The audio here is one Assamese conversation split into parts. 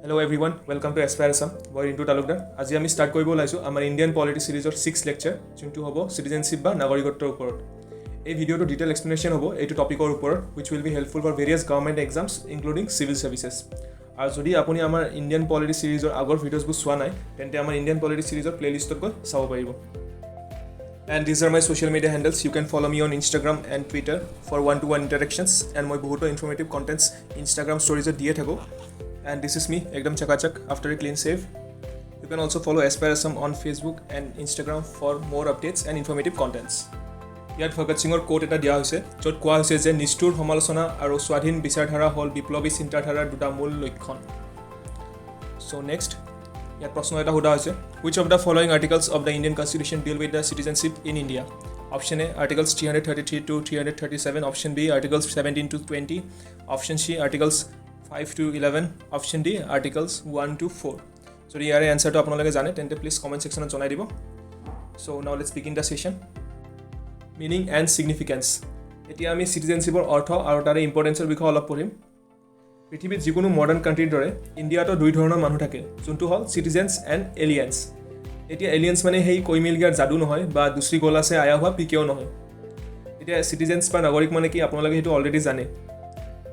Hello everyone, welcome to Aspire Assam. মই ৰিণ্টু তালুকদাৰ। আজি আমি ষ্টাৰ্ট কৰিব ওলাইছোঁ আমাৰ ইণ্ডিয়ান পলিটি চিৰিজৰ ছিক্স লেকচাৰ, যোনটো হ'ব চিটিজেনশ্বিপ বা নাগৰিকত্বৰ ওপৰত। এই ভিডিঅ'টো ডিটেইল এক্সপ্লেনেশ্যন হ'ব এইটো টপিকৰ ওপৰত, which will be helpful for various government exams, including civil services. আৰু যদি আপুনি আমাৰ ইণ্ডিয়ান পলিটি চিৰিজৰ আগৰ ভিডিঅ'জবোৰ চোৱা নাই, তেন্তে আমাৰ ইণ্ডিয়ান পলিটি চিৰিজৰ প্লে'লিষ্টত গৈ চাব পাৰিব। And these are my social media handles. You can follow me on Instagram and Twitter for one to one interactions. And মই বহুতো ইনফৰ্মেটিভ কণ্টেণ্টছ ইনষ্টাগ্ৰাম ষ্টৰিজত দিয়ে থাকোঁ। And this is me, একদম চকাচক after a clean shave. You can also follow Aspire Assam on Facebook and Instagram for more updates and informative contents. ইয়াত ভগত সিঙৰ কোট এটা দিয়া হৈছে, য'ত কোৱা হৈছে যে নিষ্ঠুৰ সমালোচনা আৰু স্বাধীন বিচাৰধাৰা হ'ল বিপ্লৱী চিন্তাধাৰাৰ দুটা মূল লক্ষণ। চ' নেক্সট ইয়াত প্ৰশ্ন এটা সোধা হৈছে: Which of the following articles of the Indian Constitution deal with the citizenship in India? Option A, articles 333 to 337. Option B, articles 17 to 20. Option C, articles 5 to 11. Option D, articles 1 to 4. যদি ইয়াৰে এনচাৰটো আপোনালোকে জানে, তেন্তে প্লিজ কমেণ্ট ছেকশ্যনত জনাই দিব। So now let's begin the session. Meaning and significance. এতিয়া আমি চিটিজেনশ্বিপৰ অৰ্থ আৰু তাৰে ইম্পৰ্টেঞ্চৰ বিষয়ে অলপ পঢ়িম। পৃথিৱীত যিকোনো মডাৰ্ণ কাণ্ট্ৰিৰ দৰে ইণ্ডিয়াতো দুই ধৰণৰ মানুহ থাকে, যোনটো হ'ল চিটিজেনছ এণ্ড এলিয়েন্স। এতিয়া এলিয়েন্স মানে সেই कोई मिल गयाৰ যাদু নহয় বা दूसरी गोला से आया हुआ পিকেও নহয়। এতিয়া চিটিজেনছ বা নাগৰিক মানে কি, আপোনালোকে সেইটো অলৰেডি জানে।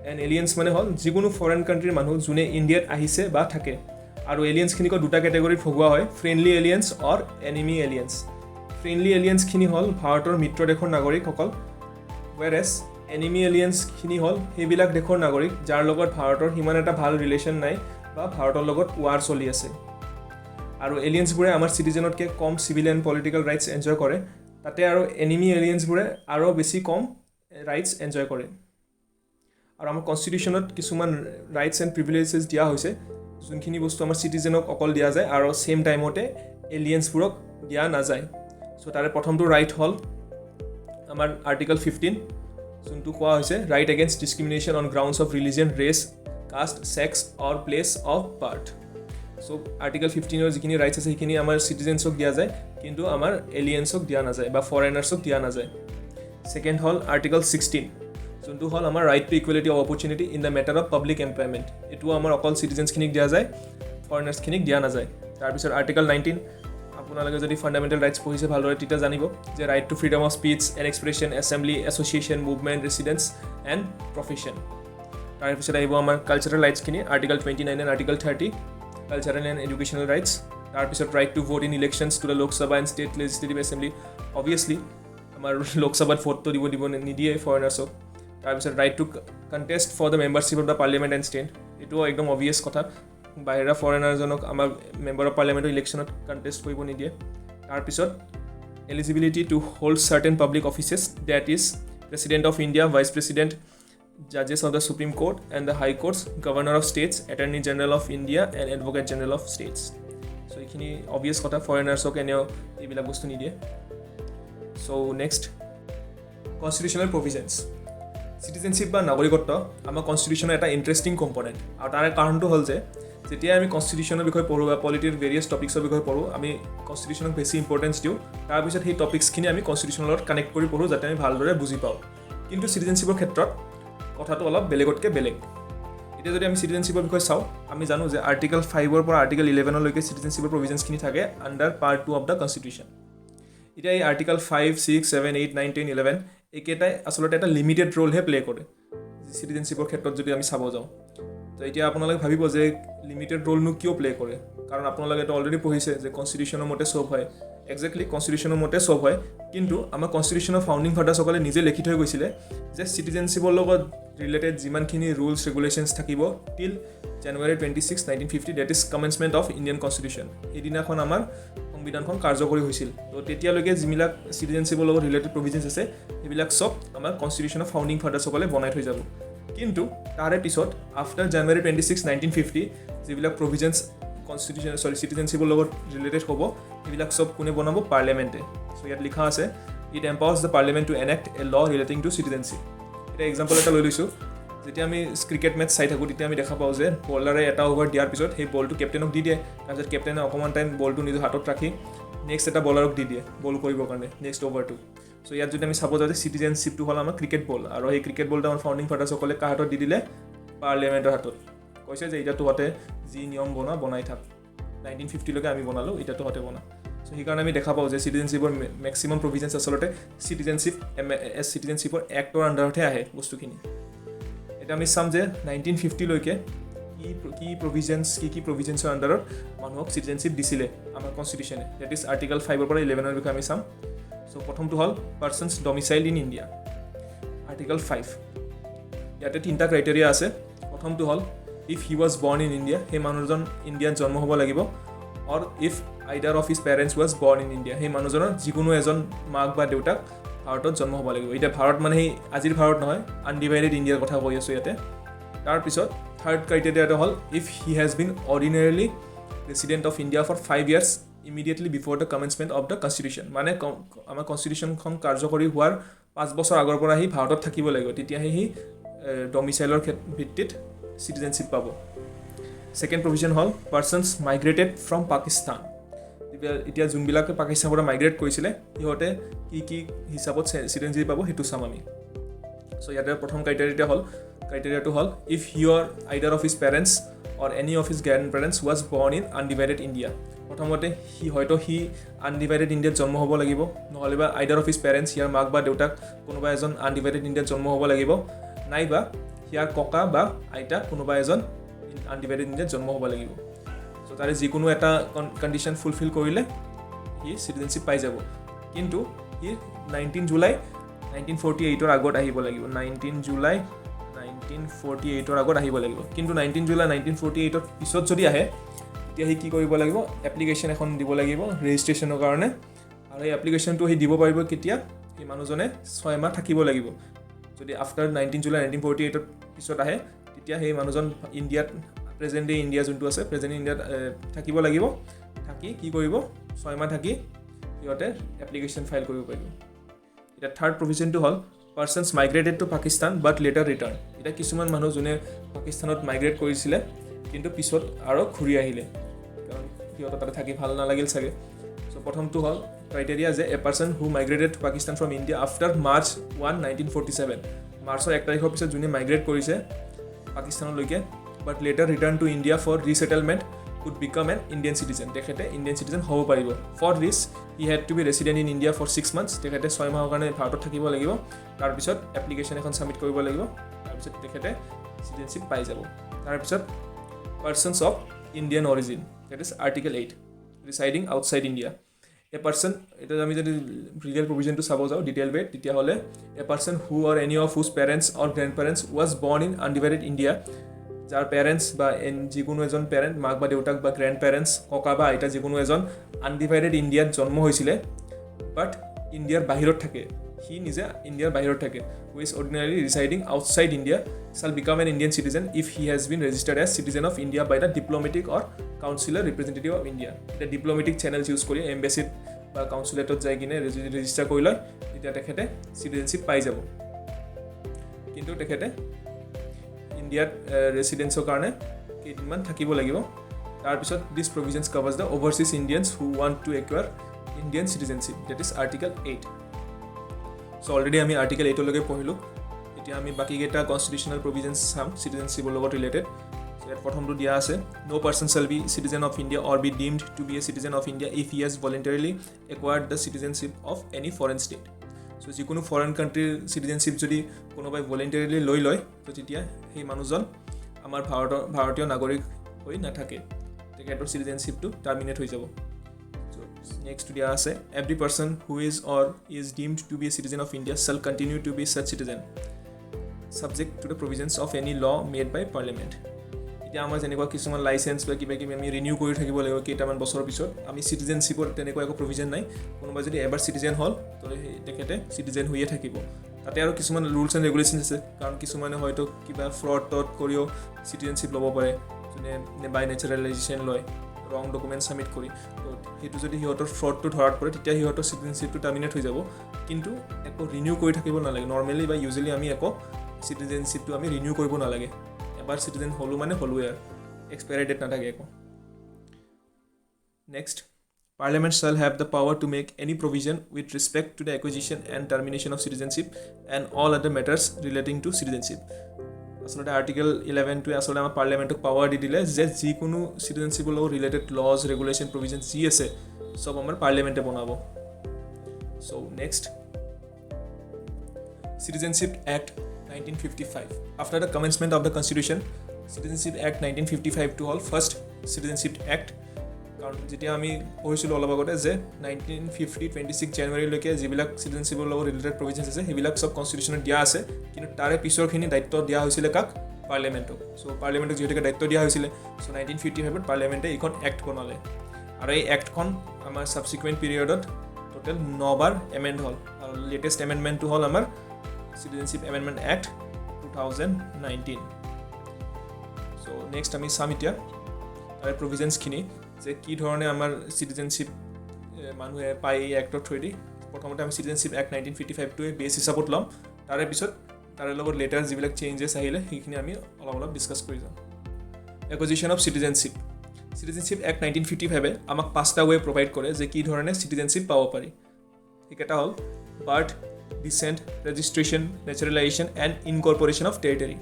এণ্ড এলিয়েন্স মানে হ'ল যিকোনো ফৰেইন কাণ্ট্ৰিৰ মানুহ যোনে ইণ্ডিয়াত আহিছে বা থাকে। আৰু এলিয়েন্সখিনিকো দুটা কেটেগৰীত ভগোৱা হয়, friendly aliens or enemy aliens. Friendly এলিয়েন্সখিনি হ'ল ভাৰতৰ মিত্ৰ দেশৰ নাগৰিকসকল, ৱেৰএজ এনিমি এলিয়েন্সখিনি হ'ল সেইবিলাক দেশৰ নাগৰিক যাৰ লগত ভাৰতৰ সিমান এটা ভাল ৰিলেশ্যন নাই বা ভাৰতৰ লগত ৱাৰ চলি আছে। আৰু এলিয়েন্সবোৰে আমাৰ চিটিজেনতকৈ কম civil and political rights enjoy কৰে। তাতে আৰু এনিমি এলিয়েন্সবোৰে আৰু বেছি কম ৰাইটছ এনজয় কৰে। আৰু আমাৰ কনষ্টিটিউশ্যনত কিছুমান ৰাইটছ এণ্ড প্ৰিভিলেজেছ দিয়া হৈছে, যোনখিনি বস্তু আমাৰ চিটিজেনক অকল দিয়া যায় আৰু ছেইম টাইমতে এলিয়েন্সবোৰক দিয়া নাযায়। চ' তাৰে প্ৰথমটো ৰাইট হ'ল আমাৰ আৰ্টিকল 15, যোনটো কোৱা হৈছে right against discrimination on grounds of religion, race, caste, sex or place of birth. So article 15ৰ যিখিনি ৰাইটছ আছে, সেইখিনি আমাৰ চিটিজেনছক দিয়া যায়, কিন্তু আমাৰ এলিয়েন্সক দিয়া নাযায় বা ফৰেনাৰ্ছক দিয়া নাযায়। ছেকেণ্ড হ'ল আৰ্টিকল 16, যোনটো হ'ল আমাৰ right to equality of opportunity in the matter of public employment. এইটোও আমাৰ অকল চিটিজেনছখিনিক দিয়া যায়, ফৰেনাৰ্ছখিনিক দিয়া নাযায়। তাৰপিছত আৰ্টিকল 19। আপোনালোকে যদি ফাণ্ডামেণ্টেল ৰাইটছ পঢ়িছে ভালদৰে, তেতিয়া জানিব যে right to freedom of speech and expression, assembly, association, movement, residence and profession. তাৰপিছত আহিব আমাৰ cultural ৰাইটছখিনি, article 29 and article 30, cultural and educational rights. তাৰপিছত right to vote in elections to the Lok Sabha and state legislative assembly. Obviously আমাৰ লোকসভাত ভোটটো দিব নিদিয়ে ফৰেনাৰ্ছক। তাৰপিছত right to contest for the membership of the parliament and state. এইটোও একদম অভিয়াছ কথা, বাহিৰা ফৰেনাৰজনক আমাৰ মেম্বাৰ অফ পাৰ্লিয়ামেণ্টৰ ইলেকশ্যনত কণ্টেষ্ট কৰিব নিদিয়ে। তাৰপিছত eligibility to hold certain public offices, that is, President of India, Vice President, judges of the Supreme Court and the High Courts, Governor of states, Attorney General of India and Advocate General of states. So এইখিনি অভিয়াছ কথা, ফৰেনাৰ্ছক এনেও এইবিলাক বস্তু নিদিয়ে। So next, constitutional provisions. Citizenship বা নাগৰিকত্ব আমাৰ কনষ্টিটিউশ্যনৰ এটা ইণ্টাৰেষ্টিং কম্পনেণ্ট। আৰু তাৰে কাৰণটো হ'ল যে যেতিয়া আমি কনষ্টিটিউশ্যনৰ বিষয়ে পঢ়োঁ বা পলিটিৰ ভেৰিয়াছ টপিক্সৰ বিষয়ে পঢ়োঁ, আমি কনষ্টিটিউশ্যনক বেছি ইম্পৰ্টেঞ্চ দিওঁ। তাৰপিছত সেই টপিক্সখিনি আমি কনষ্টিটিউশ্যনৰ লগত কানেক্ট কৰি পঢ়োঁ, যাতে আমি ভালদৰে বুজি পাওঁ। কিন্তু চিটিজেনশ্বিপৰ ক্ষেত্ৰত কথাটো অলপ বেলেগতকৈ বেলেগ। এতিয়া যদি আমি চিটিজেনশ্বিপৰ বিষয়ে চাওঁ, আমি জানো যে আৰ্টিকল 5ৰ পৰা আৰ্টিকল 11লৈকে চিটিজেনশ্বিপৰ প্ৰভিজনছখিনি থাকে under part 2 of the Constitution. এতিয়া এই article 5, 6, 7, 8, 9, 10, 11 এইকেইটাই আচলতে এটা লিমিটেড ৰ'লহে প্লে' কৰে চিটিজেনশ্বিপৰ ক্ষেত্ৰত যদি আমি চাব যাওঁ। তো এতিয়া আপোনালোকে ভাবিব যে লিমিটেড ৰ'লনো কিয় প্লে' কৰে, কাৰণ আপোনালোকেতো অলৰেডি পঢ়িছে যে কনষ্টিটিউশ্যনৰ মতে চব হয়। একজেক্টলি, কনষ্টিটিউশ্যনৰ মতে চব হয়, কিন্তু আমাৰ কনষ্টিটিউশ্যনৰ ফাউণ্ডিং ফাদাৰ্ছসকলে নিজে লিখি থৈ গৈছিলে যে চিটিজেনশ্বিপৰ লগত ৰিলেটেড যিমানখিনি ৰুলছ ৰেগুলেশ্যনছ থাকিব till January 26, 1950, that is commencement of Indian Constitution, সেইদিনাখন আমাৰ সংবিধানখন কাৰ্যকৰী হৈছিল। তো তেতিয়ালৈকে যিবিলাক চিটিজেনশ্বিপৰ লগত ৰিলেটেড প্ৰভিজনছ আছে, সেইবিলাক চব আমাৰ কনষ্টিটিউশ্যনৰ ফাউণ্ডিং ফাদাৰ্ছসকলে বনাই থৈ যাব। কিন্তু তাৰে পিছত after January 26, 1950 যিবিলাক প্ৰভিজনছ কনষ্টিটিউশ্যন, চৰি, চিটিজেনশ্বিপৰ লগত ৰিলেটেড হ'ব, সেইবিলাক চব কোনে বনাব? পাৰ্লিয়ামেণ্টে। চ' ইয়াত লিখা আছে, it empowers the parliament to enact a law relating to citizenship. এতিয়া এক্সাম্পল এটা লৈ লৈছোঁ। যেতিয়া আমি ক্ৰিকেট মেটচ চাই থাকোঁ, তেতিয়া আমি দেখা পাওঁ যে বলাৰে এটা অভাৰ দিয়াৰ পিছত সেই বলটো কেপ্টেইনক দি দিয়ে। তাৰপিছত কেপ্টেইনে অকণমান টাইম বলটো নিজৰ হাতত ৰাখি নেক্সট এটা বলাৰক দি দিয়ে বল কৰিবৰ কাৰণে নেক্সট অভাৰটো। চ' ইয়াত যদি আমি চাব যাওঁ যে চিটিজেনশ্বিপটো হ'ল আমাৰ ক্ৰিকেট বল আৰু সেই ক্ৰিকেট বলটো আমাৰ ফাউণ্ডিং ফাদাৰ্ছসকলে কাৰ হাতত দি দিলে? পাৰ্লিয়ামেণ্টৰ হাতত। কৈছে যে এতিয়া তহঁতে যি নিয়ম বনোৱা বনাই থাক। 1950লৈকে আমি বনালোঁ, এতিয়া তহঁতে বনা। চ' সেইকাৰণে আমি দেখা পাওঁ যে চিটিজেনশ্বিপৰ মেক্সিমাম প্ৰভিজনছ আচলতে চিটিজেনশ্বিপৰ এক্টৰ আণ্ডাৰতহে আহে বস্তুখিনি। এতিয়া আমি চাম যে 1950লৈকে কি কি প্ৰভিজনছ, কি কি প্ৰভিজনছৰ আণ্ডাৰত মানুহক চিটিজেনশ্বিপ দিছিলে আমাৰ কনষ্টিটিউশ্যনে। That is article 5ৰ পৰা 11ৰ বিষয়ে আমি চাম। চ' প্ৰথমটো হ'ল persons domicile in India, Article 5। ইয়াতে তিনিটা ক্ৰাইটেৰিয়া আছে। প্ৰথমটো হ'ল if he was born in India, সেই মানুহজন ইণ্ডিয়াত জন্ম হ'ব লাগিব, or if either of his parents was born in India, সেই মানুহজনৰ যিকোনো এজন মাক বা দেউতাক ভাৰতত জন্ম হ'ব লাগিব। এতিয়া ভাৰত মানে সেই আজিৰ ভাৰত নহয়, আনডিভাইডেড ইণ্ডিয়াৰ কথা কৈ আছোঁ ইয়াতে। তাৰপিছত থাৰ্ড ক্ৰাইটেৰিয়াটো হ'ল if he has been ordinarily resident of India for 5 years immediately before the commencement of the Constitution। মানে আমাৰ কনষ্টিটিউশ্যনখন কাৰ্যকৰী হোৱাৰ 5 বছৰ আগৰ পৰা সি ভাৰতত থাকিব লাগিব, তেতিয়াহে সি ডমিচাইলৰ ভিত্তিত চিটিজেনশ্বিপ পাব। ছেকেণ্ড প্ৰভিজন হ'ল পাৰ্চনছ মাইগ্ৰেটেড ফ্ৰম পাকিস্তান। এতিয়া যোনবিলাকে পাকিস্তানৰ পৰা মাইগ্ৰেট কৰিছিলে, সিহঁতে কি কি হিচাপত চিটিজেনশ্বিপ পাব, সেইটো চাম আমি। চ' ইয়াতে প্ৰথম ক্ৰাইটেৰিয়াটো হ'ল if he or either of his parents or any of his grandparents was born in undivided India। প্ৰথমতে হয়তো সি আনডিভাইডেড ইণ্ডিয়াত জন্ম হ'ব লাগিব, নহ'লে বা আইডাৰ অফ his parents, ইয়াৰ মাক বা দেউতাক কোনোবা এজন আনডিভাইডেড ইণ্ডিয়াত জন্ম হ'ব লাগিব, নাইবা ইয়াৰ ককা বা আইতা কোনোবা এজন আনডিভাইডেড ইণ্ডিয়াত জন্ম হ'ব লাগিব। চ' তাৰে যিকোনো এটা কণ্ডিশ্যন ফুলফিল কৰিলে সি চিটিজেনশ্বিপ পাই যাব। কিন্তু সি 19 জুলাই 1948ৰ আগত আহিব লাগিব। 19 জুলাই 1948ৰ আগত আহিব লাগিব। কিন্তু 19 জুলাই 1948ৰ পিছত যদি আহে, তেতিয়া সি কি কৰিব লাগিব? এপ্লিকেশ্যন এখন দিব লাগিব ৰেজিষ্ট্ৰেশ্যনৰ কাৰণে। আৰু এই এপ্লিকেশ্যনটো সি দিব পাৰিব কেতিয়া? সেই মানুহজনে 6 মাহ থাকিব লাগিব। যদি আফটাৰ 19 জুলাই 1948ৰ পিছত আহে, তেতিয়া সেই মানুহজন ইণ্ডিয়াত, প্ৰেজেণ্ট ডে ইণ্ডিয়া যোনটো আছে, প্ৰেজেণ্ট ইণ্ডিয়াত থাকিব লাগিব। থাকি কি কৰিব? 6 মাহ থাকি সিহঁতে এপ্লিকেশ্যন ফাইল কৰিব পাৰিব। এতিয়া থাৰ্ড প্ৰভিজনটো হ'ল persons migrated to Pakistan but later return। এতিয়া কিছুমান মানুহ যোনে পাকিস্তানত মাইগ্ৰেট কৰিছিলে, কিন্তু পিছত আৰু ঘূৰি আহিলে, কাৰণ সিহঁতৰ তাতে থাকি ভাল নালাগিল চাগে। চ' প্ৰথমটো হ'ল ক্ৰাইটেৰিয়া যে a person who migrated to Pakistan from India after March 1, 1947, মাৰ্চৰ 1 তাৰিখৰ পিছত যোনে মাইগ্ৰেট কৰিছে পাকিস্তানলৈকে, but later return to India for resettlement, could become an Indian citizen। তেখেতে ইণ্ডিয়ান চিটিজেন হ'ব পাৰিব। For this he had to be resident in India for 6 months। তেখেতে 6 মাহৰ কাৰণে ভাৰতত থাকিব লাগিব। তাৰপিছত এপ্লিকেশ্যন এখন ছাবমিট কৰিব লাগিব। তাৰপিছত তেখেতে চিটিজেনশ্বিপ পাই যাব। তাৰপিছত persons of Indian origin, that is Article 8, residing outside India। A person, এতিয়া আমি যদি লিগেল প্ৰভিজনটো চাব যাওঁ ডিটেইল ৱেত, তেতিয়াহ'লে a person who or any of whose parents or grandparents was born in undivided India, যাৰ পেৰেণ্টছ বা যিকোনো এজন পেৰেণ্ট, মাক বা দেউতাক বা গ্ৰেণ্ড পেৰেণ্টছ, ককা বা আইতা যিকোনো এজন আনডিভাইডেড ইণ্ডিয়াত জন্ম হৈছিলে, বাট ইণ্ডিয়াৰ বাহিৰত থাকে, সি নিজে ইণ্ডিয়াৰ বাহিৰত থাকে, who is ordinarily residing outside India shall become an Indian citizen if he has been registered as citizen of India by the diplomatic or consular representative of India। এতিয়া ডিপ্ল'মেটিক চেনেলছ ইউজ কৰি এম্বেচিত বা কাউন্সিলেটত যাই কিনে ৰেজিষ্টাৰ কৰি লয়, তেতিয়া তেখেতে চিটিজেনশ্বিপ পাই যাব। কিন্তু তেখেতে ইণ্ডিয়াত ৰেচিডেঞ্চৰ কাৰণে কেইদিনমান থাকিব লাগিব। তাৰপিছত this provisions covers the overseas Indians who want to acquire Indian citizenship, that is Article 8। So already আমি আৰ্টিকেল 8লৈকে পঢ়িলোঁ। এতিয়া আমি বাকীকেইটা কনষ্টিটিউশ্যনেল প্ৰভিজনছ চাম চিটিজেনশ্বিপৰ লগত ৰিলেটেড। ইয়াত প্ৰথমটো দিয়া আছে, no person shall be citizen of India or be deemed to be a citizen of India if he has voluntarily acquired the citizenship of any foreign state। So যিকোনো ফৰেইন কাণ্ট্ৰিৰ চিটিজেনশ্বিপ যদি কোনোবাই ভলেণ্টাৰিলি লৈ লয়, তো তেতিয়া সেই মানুহজন আমাৰ ভাৰতীয় নাগৰিক হৈ নাথাকে, তেখেতৰ চিটিজেনশ্বিপটো টাৰ্মিনেট হৈ যাব। চ' নেক্সট দিয়া আছে, every person who is or is deemed to be a citizen of India shall continue to be such citizen subject to the provisions of any law made by Parliament। এতিয়া আমাৰ যেনেকুৱা কিছুমান লাইচেঞ্চ বা কিবা কিবি আমি ৰিনিউ কৰি থাকিব লাগিব কেইটামান বছৰৰ পিছত, আমি চিটিজেনশ্বিপৰ তেনেকুৱা একো প্ৰভিজন নাই। কোনোবা যদি এবাৰ চিটিজেন হ'ল, তো সেই তেখেতে চিটিজেন হৈয়ে থাকিব। তাতে আৰু কিছুমান ৰুলছ এণ্ড ৰেগুলেশ্যনছ আছে, কাৰণ কিছুমানে হয়তো কিবা ফ্ৰড ট্ৰড কৰিও চিটিজেনশ্বিপ ল'ব পাৰে, যোনে বাই নেচাৰেলাইজেশ্যন লয় ৰং ডকুমেণ্ট ছাবমিট কৰি। তো সেইটো যদি সিহঁতৰ ফ্ৰডটো ধৰাত পৰে, তেতিয়া সিহঁতৰ চিটিজেনশ্বিপটো টাৰ্মিনেট হৈ যাব। কিন্তু একো ৰিনিউ কৰি থাকিব নালাগে। নৰ্মেলি বা ইউজুৱেলি আমি একো চিটিজেনশ্বিপটো আমি ৰিনিউ কৰিব নালাগে। এবাৰ চিটিজেন হ'লোঁ মানে হ'লোৱে আৰু, এক্সপায়াৰী ডেট নাথাকে একো। Next, Parliament shall have the power to make any provision with respect to the acquisition and termination of citizenship and all other matters relating to citizenship। আচলতে আৰ্টিকেল 11টোৱে আচলতে আমাৰ পাৰ্লিয়ামেণ্টক পাৱাৰ দি দিলে যে যিকোনো চিটিজেনশ্বিপৰ লগত ৰিলেটেড লজ, ৰেগুলেশ্যন, প্ৰভিজন যি আছে, চব আমাৰ পাৰ্লিয়ামেণ্টে বনাব। So next, Citizenship Act 1955. After the commencement of the Constitution, Citizenship Act 1955টো হ'ল ফাৰ্ষ্ট চিটিজেনশ্বিপ এক্ট। কাৰণ যেতিয়া আমি পঢ়িছিলোঁ অলপ আগতে যে 1950 26 জানুৱাৰীলৈকে যিবিলাক চিটিজেনশ্বিপৰ লগত ৰিলেটেড প্ৰভিজনছ আছে, সেইবিলাক চব কনষ্টিটিউশ্যনত দিয়া আছে। কিন্তু তাৰে পিছৰখিনি দায়িত্ব দিয়া হৈছিলে কাক? পাৰ্লিয়ামেণ্টক। চ' পাৰ্লিয়ামেণ্টক যিহেতুকে দায়িত্ব দিয়া হৈছিলে, চ' 1955ত পাৰ্লিয়ামেণ্টে এইখন এক্ট বনালে। আৰু এই এক্টখন আমাৰ ছাবচিকুৱেণ্ট পিৰিয়ডত টোটেল নবাৰ এমেণ্ড হ'ল আৰু লেটেষ্ট এমেণ্ডমেণ্টটো হ'ল আমাৰ Citizenship Amendment Act 2019. So next আমি চাম এতিয়া তাৰে প্ৰভিজনছখিনি যে কি ধৰণে আমাৰ চিটিজেনশ্বিপ মানুহে পায় এই এক্টৰ থ্ৰুৱেদি। প্ৰথমতে আমি চিটিজেনশ্বিপ এক্ট 1955টোৱে বেছ হিচাপত ল'ম। তাৰে পিছত তাৰে লগত লেটাৰ যিবিলাক চেঞ্জেছ আহিলে, সেইখিনি আমি অলপ অলপ ডিছকাছ কৰি যাম। Acquisition of citizenship. Citizenship Act 1955-এ আমাক পাঁচটা ৱে প্ৰভাইড কৰে যে কি ধৰণে চিটিজেনশ্বিপ পাব পাৰি। সেইকেইটা হ'ল birth, descent, registration, naturalization and incorporation of territory.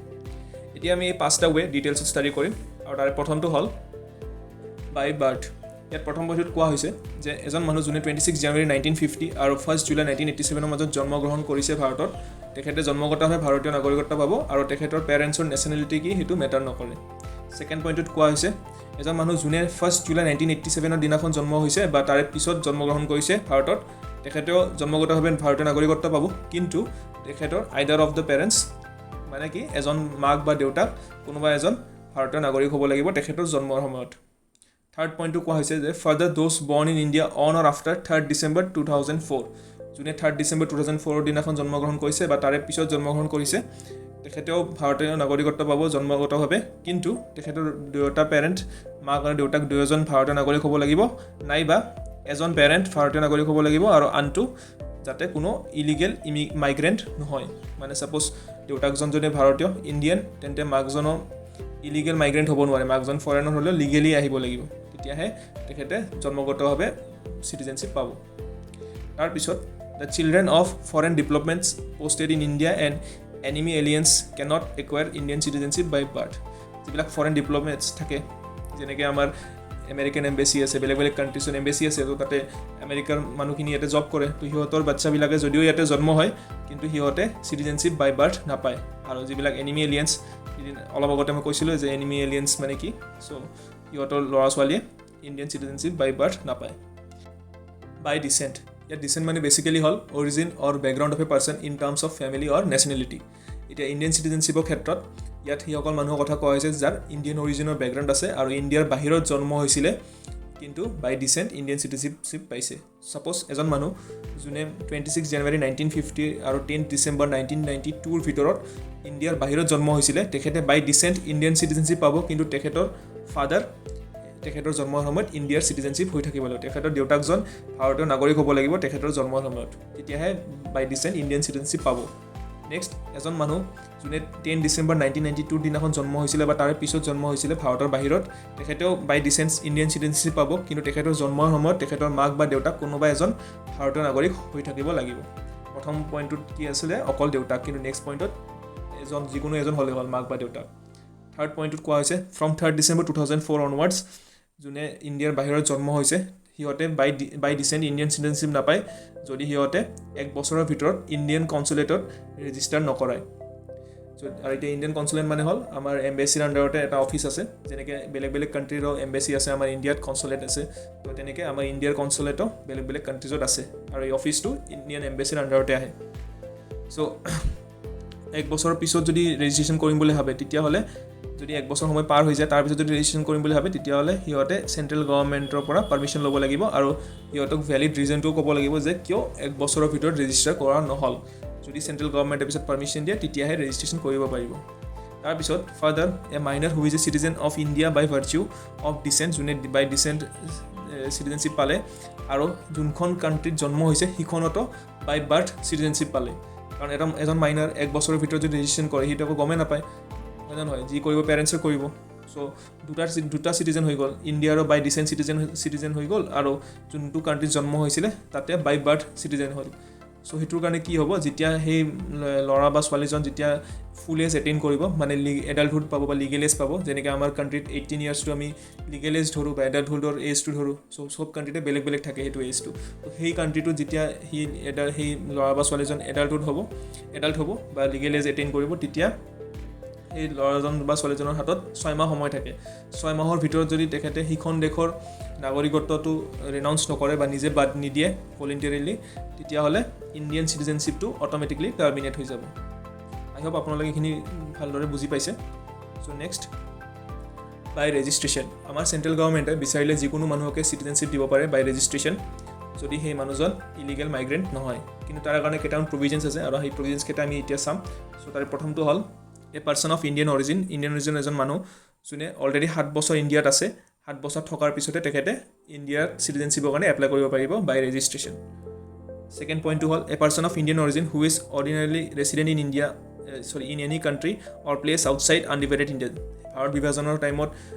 এতিয়া আমি এই পাঁচটা ৱে ডিটেইলছত ষ্টাডি কৰিম আৰু তাৰে প্ৰথমটো হ'ল বাই বাৰ্থ। ইয়াত প্ৰথম পইণ্টটোত কোৱা হৈছে যে এজন মানুহ যোনে 26 January 1950 আৰু 1 জুলাই 1987ৰ মাজত জন্মগ্ৰহণ কৰিছে ভাৰতত, তেখেতে জন্মগতভাৱে ভাৰতীয় নাগৰিকত্ব পাব আৰু তেখেতৰ পেৰেণ্টছৰ নেশ্যনেলিটি কি সেইটো মেটাৰ নকৰে। ছেকেণ্ড পইণ্টটোত কোৱা হৈছে, এজন মানুহ যোনে 1 জুলাই 1987ৰ দিনাখন জন্ম হৈছে বা তাৰে পিছত জন্মগ্ৰহণ কৰিছে ভাৰতত, তেখেতেও জন্মগতভাৱে ভাৰতীয় নাগৰিকত্ব পাব। কিন্তু তেখেতৰ আইদাৰ অফ the parents, মানে কি এজন মাক বা দেউতাক কোনোবা এজন ভাৰতীয় নাগৰিক হ'ব লাগিব তেখেতৰ জন্মৰ সময়ত। থাৰ্ড পইণ্টটো কোৱা হৈছে যে further, those born in India on or after 3rd December 2004, যোনে 3rd December 2004ৰ দিনাখন জন্মগ্ৰহণ কৰিছে বা তাৰে পিছত জন্মগ্ৰহণ কৰিছে, তেখেতেও ভাৰতীয় নাগৰিকত্ব পাব জন্মগতভাৱে। কিন্তু তেখেতৰ দুয়োটা পেৰেণ্ট, মাক আৰু দেউতাক দুয়োজন ভাৰতীয় নাগৰিক হ'ব লাগিব, নাইবা এজন পেৰেণ্ট ভাৰতীয় নাগৰিক হ'ব লাগিব আৰু আনটো যাতে কোনো ইলিগেল মাইগ্ৰেণ্ট নহয়। মানে ছাপ'জ দেউতাকজন যদি ভাৰতীয়, ইণ্ডিয়ান, তেন্তে মাকজনো ইলিগেল মাইগ্ৰেণ্ট হ'ব নোৱাৰে। মাকজন ফৰেনৰ হ'লেও লিগেলি আহিব লাগিব, তেতিয়াহে তেখেতে জন্মগতভাৱে চিটিজেনশ্বিপ পাব। তাৰপিছত, the children of foreign diplomats posted in India and enemy aliens cannot acquire Indian citizenship by birth. যিবিলাক ফৰেন ডিপ্ল'মেটছ থাকে, যেনেকৈ আমাৰ আমেৰিকান এম্বেচি আছে, বেলেগ বেলেগ কাণ্ট্ৰিজত এম্বেচি আছে, তো তাতে আমেৰিকাৰ মানুহখিনি ইয়াতে জব কৰে। তো সিহঁতৰ বাচ্ছাবিলাকে যদিও ইয়াতে জন্ম হয়, কিন্তু সিহঁতে চিটিজেনশ্বিপ বাই বাৰ্থ নাপায়। আৰু যিবিলাক এনিমি এলিয়েন্স, অলপ আগতে মই কৈছিলোঁ যে এনিমি এলিয়েন্স মানে কি, চ' সিহঁতৰ ল'ৰা ছোৱালীয়ে ইণ্ডিয়ান চিটিজেনশ্বিপ বাই বাৰ্থ নাপায়। বাই ডিচেণ্ট। ইয়াত ডিচেণ্ট মানে বেচিকেলি হ'ল origin or background of a person in terms of family or nationality. এতিয়া ইণ্ডিয়ান চিটিজেনশ্বিপৰ ক্ষেত্ৰত ইয়াত সেইসকল মানুহৰ কথা কোৱা হৈছে যাৰ ইণ্ডিয়ান অৰিজিনৰ বেকগ্ৰাউণ্ড আছে আৰু ইণ্ডিয়াৰ বাহিৰত জন্ম হৈছিলে, কিন্তু বাই ডিচেণ্ট ইণ্ডিয়ান চিটিজেনশ্বিপ পাইছে। ছাপ'জ এজন মানুহ যোনে 26 January 1950 আৰু 10 December 1992ৰ ভিতৰত ইণ্ডিয়াৰ বাহিৰত জন্ম হৈছিলে, তেখেতে বাই ডিচেণ্ট ইণ্ডিয়ান চিটিজেনশ্বিপ পাব। কিন্তু তেখেতৰ ফাদাৰ তেখেতৰ জন্মৰ সময়ত ইণ্ডিয়াৰ চিটিজেনশ্বিপ হৈ থাকিব লাগিব। তেখেতৰ দেউতাকজন ভাৰতীয় নাগৰিক হ'ব লাগিব তেখেতৰ জন্মৰ সময়ত, তেতিয়াহে বাই ডিচেণ্ট ইণ্ডিয়ান চিটিজেনশ্বিপ পাব। নেক্সট, এজন মানুহ যোনে 10 ডিচেম্বৰ 1992ৰ দিনাখন জন্ম হৈছিলে বা তাৰে পিছত জন্ম হৈছিলে ভাৰতৰ বাহিৰত, তেখেতেও বাই ডিচেণ্ট ইণ্ডিয়ান চিটিজেনশ্বিপ পাব। কিন্তু তেখেতৰ জন্মৰ সময়ত তেখেতৰ মাক বা দেউতাক কোনোবা এজন ভাৰতীয় নাগৰিক হৈ থাকিব লাগিব। প্ৰথম পইণ্টটোত কি আছিলে? অকল দেউতাক। কিন্তু নেক্সট পইণ্টত এজন, যিকোনো এজন হ'লে হ'ল, মাক বা দেউতাক। থাৰ্ড পইণ্টটোত কোৱা হৈছে, from 3rd December 2004 onwards যোনে ইণ্ডিয়াৰ বাহিৰত জন্ম হৈছে, সিহঁতে by descent Indian citizenship নাপায়, যদি সিহঁতে এক বছৰৰ ভিতৰত ইণ্ডিয়ান কনচুলেটত ৰেজিষ্টাৰ নকৰায়। আৰু এতিয়া ইণ্ডিয়ান কনচুলেট মানে হ'ল আমাৰ এম্বেচিৰ আণ্ডাৰতে এটা অফিচ আছে। যেনেকৈ বেলেগ বেলেগ কাণ্ট্ৰিৰো এম্বেচি আছে, আমাৰ ইণ্ডিয়াত কনচুলেট আছে, তো তেনেকৈ আমাৰ ইণ্ডিয়াৰ কনচুলেটো বেলেগ বেলেগ কাণ্ট্ৰিজত আছে আৰু এই অফিচটো ইণ্ডিয়ান এম্বেচিৰ আণ্ডাৰতে আহে। চ' এক বছৰৰ পিছত যদি ৰেজিষ্ট্ৰেশ্যন কৰিম বুলি ভাবে, তেতিয়াহ'লে যদি এক বছৰ সময় পাৰ হৈ যায়, তাৰপিছত যদি ৰেজিষ্ট্ৰেশ্যন কৰিম বুলি ভাবে, তেতিয়াহ'লে সিহঁতে চেণ্ট্ৰেল গভৰ্ণমেণ্টৰ পৰা পাৰ্মিশ্যন ল'ব লাগিব আৰু সিহঁতক ভেলিড ৰিজনটোও ক'ব লাগিব যে কিয় এক বছৰৰ ভিতৰত ৰেজিষ্টাৰ কৰা নহ'ল। যদি চেণ্ট্ৰেল গভৰ্ণমেণ্টে পিছত পাৰ্মিশ্যন দিয়ে, তেতিয়াহে ৰেজিষ্ট্ৰেশ্যন কৰিব পাৰিব। তাৰপিছত, further, a minor who is a citizen of India by virtue of descent, যোনে বাই ডিচেণ্ট চিটিজেনশ্বিপ পালে আৰু যোনখন কাণ্ট্ৰিত জন্ম হৈছে সেইখনতো বাই বাৰ্থ চিটিজেনশ্বিপ পালে। কাৰণ এজন মাইনাৰ এক বছৰৰ ভিতৰত যদি ৰেজিষ্ট্ৰেশ্যন কৰে, সিটো আকৌ গমেই নাপায়, হয় নে নহয়? যি কৰিব পেৰেণ্টছে কৰিব। চ' দুটা চিটিজেন হৈ গ'ল। ইণ্ডিয়াৰো বাই ডিচেণ্ট চিটিজেন হৈ গ'ল আৰু যোনটো কাণ্ট্ৰিত জন্ম হৈছিলে তাতে বাই বাৰ্থ চিটিজেন হ'ল। চ' চ' সেইটোৰ কাৰণে কি হ'ব, যেতিয়া সেই ল'ৰা বা ছোৱালীজন যেতিয়া ফুল এজ এটেইন কৰিব, মানে এডাল্টহুড পাব বা লিগেল এজ পাব, যেনেকৈ আমাৰ কাণ্ট্ৰিত 18 ইয়াৰ্ছটো আমি লিগেল এজ ধৰোঁ বা এডাল্টহুডৰ এজটো ধৰোঁ। চ' চব কাণ্ট্ৰিতে বেলেগ বেলেগ থাকে সেইটো এজটো। ত' সেই কাণ্ট্ৰিটোত যেতিয়া সেই ল'ৰা বা ছোৱালীজন এডাল্টহুড হ'ব, এডাল্ট হ'ব বা লিগেল এজ এটেইন কৰিব, তেতিয়া সেই ল'ৰাজন বা ছোৱালীজনৰ হাতত 6 মাহ সময় থাকে। 6 মাহৰ ভিতৰত যদি তেখেতে সিখন দেশৰ নাগৰিকত্বটো ৰেনাউন্স নকৰে বা নিজে বাদ নিদিয়ে ভলেণ্টিয়াৰিলি, তেতিয়াহ'লে ইণ্ডিয়ান চিটিজেনশ্বিপটো অট'মেটিকলি টাৰ্মিনেট হৈ যাব। আই হোপ আপোনালোকে এইখিনি ভালদৰে বুজি পাইছে। চ' নেক্সট, বাই ৰেজিষ্ট্ৰেশ্যন। আমাৰ চেণ্ট্ৰেল গভৰ্ণমেণ্টে বিচাৰিলে যিকোনো মানুহকে চিটিজেনশ্বিপ দিব পাৰে বাই ৰেজিষ্ট্ৰেশ্যন, যদি সেই মানুহজন ইলিগেল মাইগ্ৰেণ্ট নহয়। কিন্তু তাৰ কাৰণে কেইটামান প্ৰভিজনছ আছে আৰু সেই প্ৰভিজনছ কেইটা আমি এতিয়া চাম। চ' তাৰে প্ৰথমটো হ'ল a person of Indian origin, Indian origin এজন মানুহ যোনে অলৰেডি 7 বছৰ ইণ্ডিয়াত আছে। 7 বছৰ থকাৰ পিছতে তেখেতে ইণ্ডিয়াত চিটিজেনশ্বিপৰ কাৰণে এপ্লাই কৰিব পাৰিব বাই ৰেজিষ্ট্ৰেশ্যন। ছেকেণ্ড পইণ্টটো হ'ল a person of Indian origin who is ordinarily resident in India, sorry, in any country or place outside undivided India. Bharat বিভাজনৰ টাইমত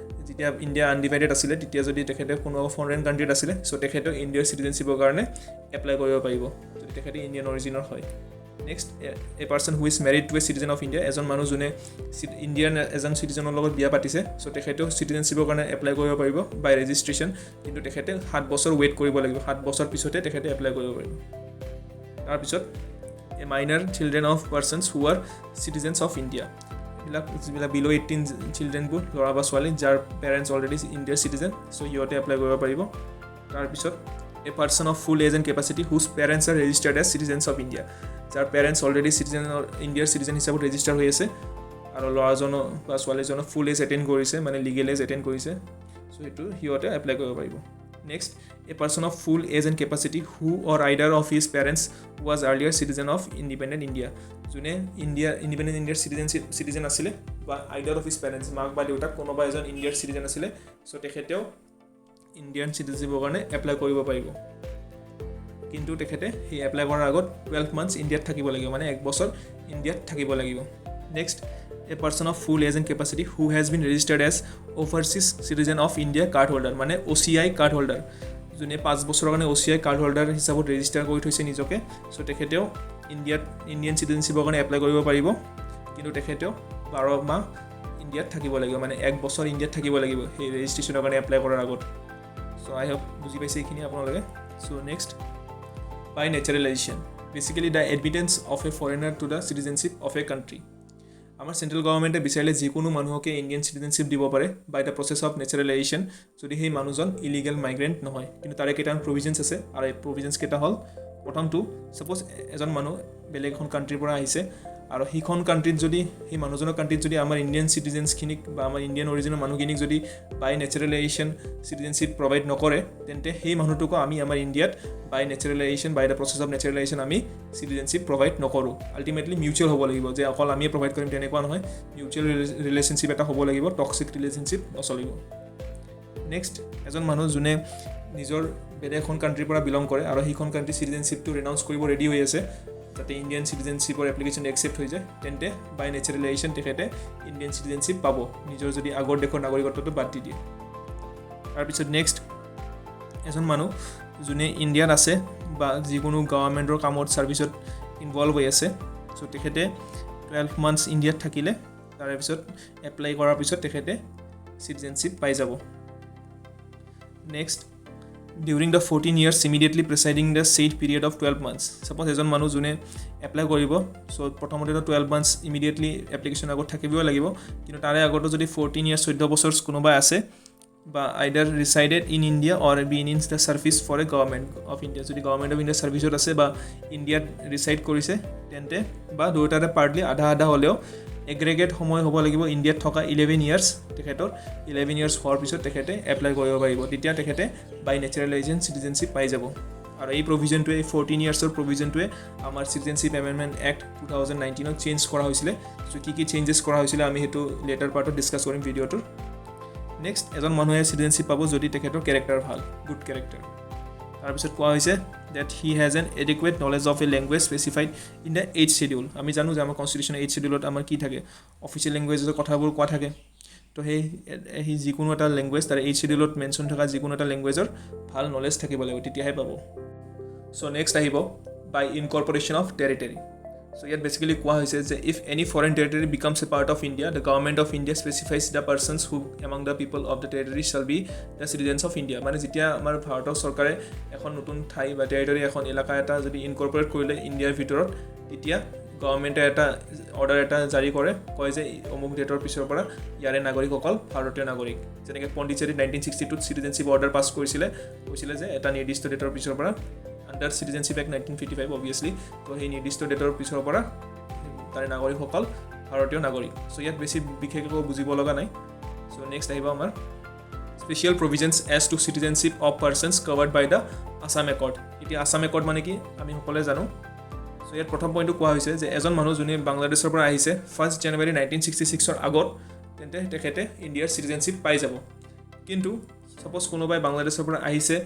যেতিয়া ইণ্ডিয়া আনডিভাইডেড আছিলে, তেতিয়া যদি তেখেতে কোনোবা ফৰেইন কাণ্ট্ৰিত আছিলে, চ' তেখেতেও ইণ্ডিয়াৰ চিটিজেনশ্বিপৰ কাৰণে এপ্লাই কৰিব পাৰিব, যদি তেখেতে ইণ্ডিয়ান অৰিজিনৰ হয়। Next, a person who is married to a citizen of India. এজন মানুহ যোনে ইণ্ডিয়ান এজন চিটিজেনৰ লগত বিয়া পাতিছে, চ' তেখেতেও চিটিজেনশ্বিপৰ কাৰণে এপ্লাই কৰিব পাৰিব বাই ৰেজিষ্ট্ৰেশ্যন। কিন্তু তেখেতে 7 বছৰ ৱেইট কৰিব লাগিব। 7 বছৰ পিছতে তেখেতে এপ্লাই কৰিব পাৰিব। তাৰপিছত a minor children of persons who are citizens of India. এইবিলাক যিবিলাক বিল' 18 চিলড্ৰেনবোৰ, ল'ৰা বা ছোৱালী, যাৰ পেৰেণ্টছ অলৰেডি ইণ্ডিয়াৰ চিটিজেন, চ' সিহঁতে এপ্লাই কৰিব পাৰিব। তাৰপিছত a person of full age and capacity whose parents are registered as citizens of India. যাৰ পেৰেণ্টছ অলৰেডি চিটিজেনৰ, ইণ্ডিয়াৰ চিটিজেন হিচাপত ৰেজিষ্টাৰ হৈ আছে আৰু ল'ৰাজনো বা ছোৱালীজনো ফুল এজ এটেইন কৰিছে, মানে লিগেল এজ এটেইন কৰিছে, চ' সেইটো সিহঁতে এপ্লাই কৰিব পাৰিব। Next, a person of full age and capacity who or either of his parents was earlier citizen of independent India. যোনে ইণ্ডিপেণ্ডেণ্ট ইণ্ডিয়াৰ চিটিজেন আছিলে বা আইডাৰ অফ his parents, মাক বা দেউতাক কোনোবা এজন ইণ্ডিয়াৰ চিটিজেন আছিলে, চ' তেখেতেও ইণ্ডিয়ান চিটিজেনশ্বিপৰ কাৰণে এপ্লাই কৰিব পাৰিব। কিন্তু তেখেতে সেই এপ্লাই কৰাৰ আগত 12 মান্থছ ইণ্ডিয়াত থাকিব লাগিব, মানে এক বছৰ ইণ্ডিয়াত থাকিব লাগিব। Next, a person of full age and capacity who has been registered as overseas citizen of India card holder, মানে অ' চি I card holder. যোনে 5 বছৰৰ কাৰণে অ' চি I card holder হিচাপত ৰেজিষ্টাৰ কৰি থৈছে নিজকে, চ' তেখেতেও ইণ্ডিয়াত ইণ্ডিয়ান চিটিজেনশ্বিপৰ কাৰণে এপ্লাই কৰিব পাৰিব। কিন্তু তেখেতেও 12 মাহ ইণ্ডিয়াত থাকিব লাগিব, মানে এক বছৰ ইণ্ডিয়াত থাকিব লাগিব সেই ৰেজিষ্ট্ৰেশ্যনৰ কাৰণে এপ্লাই কৰাৰ আগত। চ' আই হোপ বুজি পাইছে এইখিনি আপোনালোকে। So next, by naturalization, basically the admittance of a foreigner to the citizenship of a country. আমাৰ চেণ্ট্ৰেল গভৰ্ণমেণ্টে বিচাৰিলে যিকোনো মানুহকে ইণ্ডিয়ান চিটিজেনশ্বিপ দিব পাৰে by the process of naturalization, যদি সেই মানুহজন ইলিগেল মাইগ্ৰেণ্ট নহয়। কিন্তু তাৰে কেইটামান প্ৰভিজনছ আছে আৰু এই প্ৰভিজনছ কেইটা হ'ল, প্ৰথমটো, ছাপ'জ এজন মানুহ বেলেগ এখন কাণ্ট্ৰিৰ পৰা আহিছে আৰু সেইখন কাণ্ট্ৰিত যদি, সেই মানুহজনৰ কাণ্ট্ৰিত যদি আমাৰ ইণ্ডিয়ান চিটিজেনছখিনিক বা আমাৰ ইণ্ডিয়ান অৰিজিনৰ মানুহখিনিক যদি বাই নেচাৰেলাইজেশ্যন চিটিজেনশ্বিপ প্ৰভাইড নকৰে, তেন্তে সেই মানুহটোকো আমি আমাৰ ইণ্ডিয়াত by naturalization, by the process of naturalization আমি চিটিজেনশ্বিপ প্ৰভাইড নকৰোঁ। আল্টিমেটলি মিউচুৱেল হ'ব লাগিব যে অকল আমিয়ে প্ৰভাইড কৰিম তেনেকুৱা নহয়, মিউচুৱেল ৰিলেশ্যনশ্বিপ এটা হ'ব লাগিব, টক্সিক ৰিলেশ্যনশ্বিপ নচলিব। নেক্সট, এজন মানুহ যোনে নিজৰ বেলেগ এখন কাণ্ট্ৰিৰ পৰা বিলং কৰে আৰু সেইখন কাণ্ট্ৰিৰ চিটিজেনশ্বিপটো ৰেনাউন্স কৰিব ৰেডি হৈ আছে, যাতে ইণ্ডিয়ান চিটিজেনশ্বিপৰ এপ্লিকেশ্যন একচেপ্ট হৈ যায়, তেন্তে বাই নেচাৰেলাইজেশ্যন তেখেতে ইণ্ডিয়ান চিটিজেনশ্বিপ পাব, নিজৰ যদি আগৰ দেশৰ নাগৰিকত্বটো বাদ দি দিয়ে। তাৰপিছত নেক্সট, এজন মানুহ যোনে ইণ্ডিয়াত আছে বা যিকোনো গভৰ্ণমেণ্টৰ কামত, ছাৰ্ভিচত ইনভলভ হৈ আছে, চ' তেখেতে 12 মান্থছ ইণ্ডিয়াত থাকিলে, তাৰে পিছত এপ্লাই কৰাৰ পিছত তেখেতে চিটিজেনশ্বিপ পাই যাব। Next, during the 14 years immediately preceding the said period of 12 months. Suppose এজন মানুহ যোনে এপ্লাই কৰিব, চ' প্ৰথমতেতো 12 মান্থছ ইমিডিয়েটলি এপ্লিকেশ্যন আগত থাকিবই লাগিব। কিন্তু তাৰে আগতো যদি 14 ইয়াৰ্ছ, 14 বছৰ কোনোবা আছে বা either resided in India or been in the service for a government of India, যদি গভৰ্ণমেণ্ট অফ ইণ্ডিয়াৰ ছাৰ্ভিচত আছে বা ইণ্ডিয়াত ৰিচাইড কৰিছে, তেন্তে বা দুয়োটাতে পাৰ্টলি আধা আধা হ'লেও এগ্ৰেগেট সময় হ'ব লাগিব ইণ্ডিয়াত থকা 11 ইয়াৰ্ছ। তেখেতৰ 11 ইয়াৰ্ছ হোৱাৰ পিছত তেখেতে এপ্লাই কৰিব পাৰিব। তেতিয়া তেখেতে বাই নেচাৰেলাইজেশ্যন চিটিজেনশ্বিপ পাই যাব। আৰু এই প্ৰভিজনটোৱে, এই 14 ইয়াৰ্ছৰ প্ৰভিজনটোৱে আমাৰ চিটিজেনশ্বিপ এমেণ্ডমেণ্ট এক্ট 2019ত চেঞ্জ কৰা হৈছিলে। চ' কি কি চেঞ্জেছ কৰা হৈছিলে, আমি সেইটো লেটাৰ পাৰ্টত ডিছকাছ কৰিম ভিডিঅ'টোৰ। নেক্সট, এজন মানুহে চিটিজেনশ্বিপ পাব যদি তেখেতৰ কেৰেক্টাৰ ভাল, গুড কেৰেক্টাৰ। তাৰপিছত কোৱা হৈছে that he has an adequate knowledge of a language specified in the Eighth Schedule. আমি জানো যে আমাৰ কনষ্টিটিউশ্যন এইট শ্বেডিউলত আমাৰ কি থাকে? অফিচিয়েল লেংগুৱেজৰ কথাবোৰ কোৱা থাকে। তো সেই যিকোনো এটা লেংগুৱেজ, তাৰ এইট শ্বেডিউলত মেনশ্যন থকা যিকোনো এটা লেংগুৱেজৰ ভাল নলেজ থাকিব লাগিব, তেতিয়াহে পাব। চ' নেক্সট আহিব by incorporation of territory. So ইয়াত বেচিকেলি কোৱা হৈছে যে if any foreign territory becomes a part of India, the government of India specifies the persons who among the people of the territory shall be the citizens of India. মানে যেতিয়া আমাৰ ভাৰতৰ চৰকাৰে এখন নতুন ঠাই বা টেৰিটৰী, এখন এলেকা এটা যদি ইনকৰ্পৰেট কৰিলে ইণ্ডিয়াৰ ভিতৰত, তেতিয়া গভৰ্ণমেণ্টে এটা অৰ্ডাৰ এটা জাৰি কৰে, কয় যে অমুক ডেটৰ পিছৰ পৰা ইয়াৰে নাগৰিকসকল ভাৰতীয় নাগৰিক। যেনেকৈ পণ্ডিচেৰীত 1962ত চিটিজেনশ্বিপ অৰ্ডাৰ পাছ কৰিছিলে, কৈছিলে যে এটা নিৰ্দিষ্ট ডেটৰ পিছৰ পৰা, under Citizenship Act 1955 obviously, তো সেই নিৰ্দিষ্ট ডেটৰ পিছৰ পৰা তাৰে নাগৰিকসকল ভাৰতীয় নাগৰিক। চ' ইয়াত বেছি বিশেষ একো বুজিব লগা নাই। চ' নেক্সট আহিব আমাৰ special provisions as to citizenship of persons covered by the Assam Accord. এতিয়া আছাম একৰ্ড মানে কি আমি সকলোৱে জানো। চ' ইয়াত প্ৰথম পইণ্টটো কোৱা হৈছে যে এজন মানুহ যোনে বাংলাদেশৰ পৰা আহিছে 1 জানুৱাৰী 1966ৰ আগত, তেন্তে তেখেতে ইণ্ডিয়াৰ চিটিজেনশ্বিপ পাই যাব। কিন্তু ছাপ'জ কোনোবাই বাংলাদেশৰ পৰা আহিছে